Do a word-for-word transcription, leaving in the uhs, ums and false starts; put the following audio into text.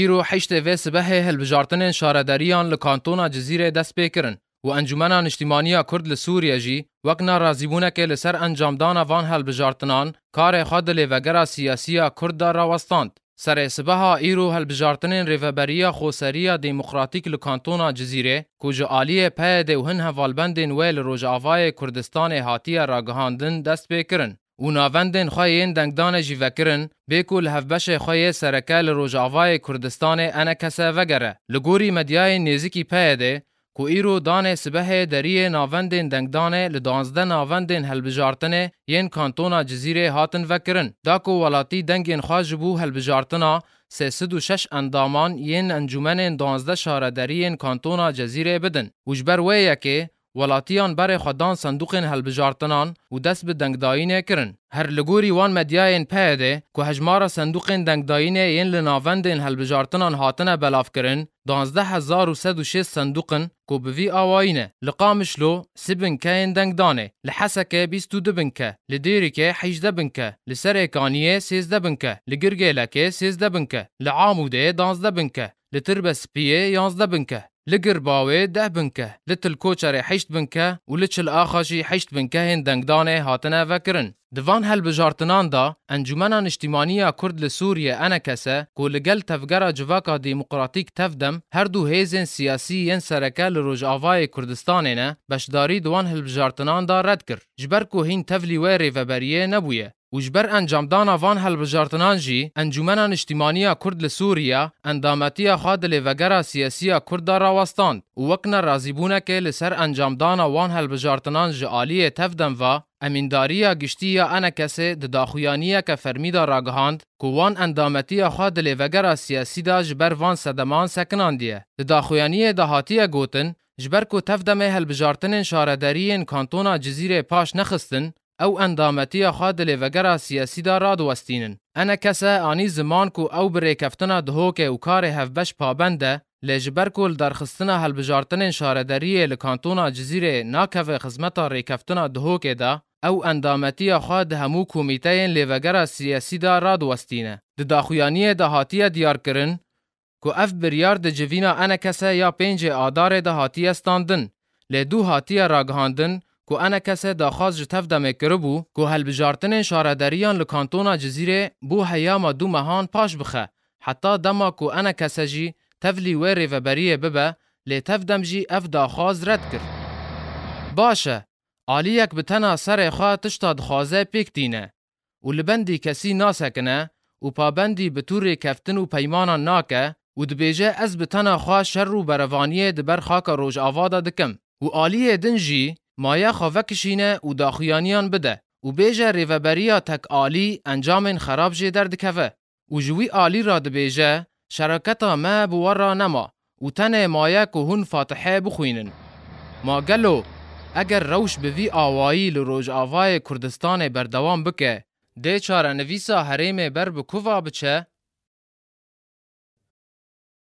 Îro heştê vê sibehê hilbijartinên şarederiyan li kantona Cizîrê dest pê kirin û Encûmena Niştîmaniya Kurd li Sûriye jî wek nerazîbûnekê li ser encamdana van hilbijartinan karê xwe di lêvegera siyasî ya Kurd de rawestand. Serê sibeha îro hilbijartinên Rêveberiya Xweseriya Demokratîk li kantona Cizîrê ku ji aliyê P Y D û hin hevalbendên wê li Rojavayê Kurdistanê hatiye ragihandin dest pê kirin û navendên xwe yên dengdanê jî vekirin, bê ku li hevbeşê xwe yê sereke li Rojavayê Kurdistanê E N K S vegere. Li gorî medyayên nêzikî P Y D, ku îro danê sibehê deriyê navendên dengdanê li duwazdeh navendên hilbijartinê yên kantona Cizîrê hatin vekirin, da ku welatî dengên xwe ji bo hilbijartina sê sed û şeş endaman yên encûmenên duwazdeh şaredariyên kantona Cizîrê bidin û ji ber wê yekê welatiyan berê xwe dan sendûqên hilbijartinan û dest bi dengdayînê kirin. Her li gorî wan medyayên P Y D ku hejmara sendûqên dengdayînê yên li navendên hilbijartinan hatine belavkirin, duwazdeh hezar û sed û şêst sendûq in ku bi vî awayî ne: li Qamişlo sî binkeyên dengdanê, li Hesekê bîst û du binke, li Dêrikê hejdeh binke, li Serêkaniyê sêzdeh binke, li Girgêlekê sêzdeh binke, li Amûdê duwazdeh binke, li Tirbespiyê yanzdeh binke, li Girbawê deh binke, li Tilkoçerê heşt binke û li Çil Axa jî heşt binkehên dengdanê hatine vekirin. Di van hilbijartinan de Encûmena Niştîmaniya Kurd li Sûriye, E N K S, ku li gel Tevgera Civaka Demokratîk, Tevdem, her du hêzên siyasî yên sereke li Rojavayê Kurdistanê ne, beşdarî di wan hilbijartinan de red kir, ji ber ku hîn tevlî wê rêveberiyê nebûye. Û ji ber encamdana van hilbijartinan jî Encûmena Niştîmaniya Kurd li Sûriye endametiya xwe di lêvegera siyasî ya Kurd de rawestand û wek nerazîbûnekê li ser encamdana wan hilbijartinan ji aliyê Tevdem ve, Emîndariya Giştî ya E N K S'ê di daxuyaniyeke fermî de ragihand ku wan endametiya xwe di lêvegera siyasî de ji ber van sedeman sekinandiye. Di daxuyaniyê de hatiye gotin, ji ber ku Tevdemê hilbijartinên şaredariyên kantona Cizîrê paş nexistin, ew endametiya xwe di lêvegera siyasî de radiwestînin. E N K S anî ziman ku ew bi rêkeftina Duhokê û karê hevbeş pabend e, lê ji ber ku li derxistina hilbijartinên şaredariyê li kantona Cizîrê nakeve xizmeta rêkeftina Duhokê de, ew endametiya xwe di hemû komîteyên lêvegera siyasî de radiwestîne. Di daxuyaniyê de hatiye diyarkirin, ku ev biryar di civîna E N K S ya pêncê Adarê de hatiye standin, lê dû hatiye ragihandin ku E N K S daxwaz ji Tevdemê kiribû ku hilbijartinên şaredariyan li kantona Cizîrê bo heyama du mehan paş bixe, heta dema ku E N K S jî tevlî wê rêveberiyê bibe, lê Tevdem jî ev daxwaz red kir. Baş e, aliyek bi tena serê xwe tişta dixwaze pêk tîne û li bendî kesî nasekine û pabendî bi tu rêkeftin û peymanan nake û dibêje, ez bi tena xwe şer û berevaniyê di ber xaka Rojava de dikim û aliyê din jî maye xwe vekişîne û daxuyaniyan bide û bêje rêveberiya tek alî encamên xerab jê derdikeve û ji wî alî re dibêje, şereketa me bi we re nema û tenê maye ku hûn Fatihê bixwînin. Ma gelo eger rewş bi vî awayî li Rojavayê Kurdistanê berdewam bike, dê çarenivîsa herêmê ber bi ku ve biçe?